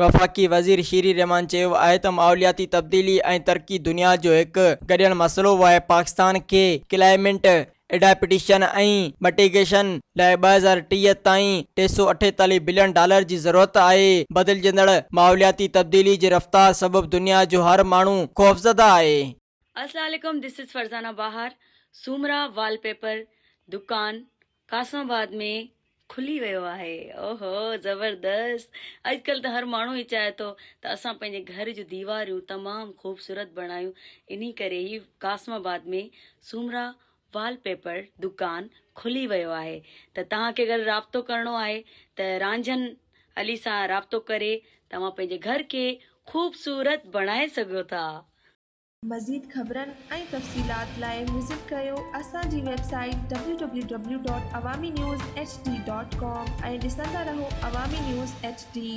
وفاقي وزير شيري رحمان چيو آهي ته ماحولياتي تبديلي ۽ ترقي دنيا جو هڪ گڏيل مسئلو آهي، پاڪستان کي ڪلائمينٽ ايڊاپٽيشن ۽ مٽيگيشن لاء 2030 تائين 348 بلين ڊالر جي ضرورت آهي، بدلجندڙ ماحولياتي تبديلي جي رفتار سبب دنيا جو هر ماڻهو خوفزده آهي. السلام عليڪم this is Farzana Bahar Soomra wallpaper دڪان قاسم آباد ۾ کلي ويو آهي اوهو زبردست اڄڪلهه ته هر ماڻهو ئي چاهي ٿو ته اسان پنهنجي گهر جون ديواريون تمام خوبصورت بڻايون انهي ڪري هي قاسم آباد ۾ سومرا وال پيپر دڪان کلي ويو آهي ته توهان کي اگر رابطو ڪرڻو آهي ته رانجهن علي سان رابطو ڪري توهان پنهنجي گهر کي خوبصورت بڻائي سگهو ٿا. مزيد خبرن ۽ تفصيلات لاء وزٽ ڪريو اسان جي website W W W dot Awami news H D dot com ۽ ڏسندا رهو عوامي نيوز ايڇ ڊي.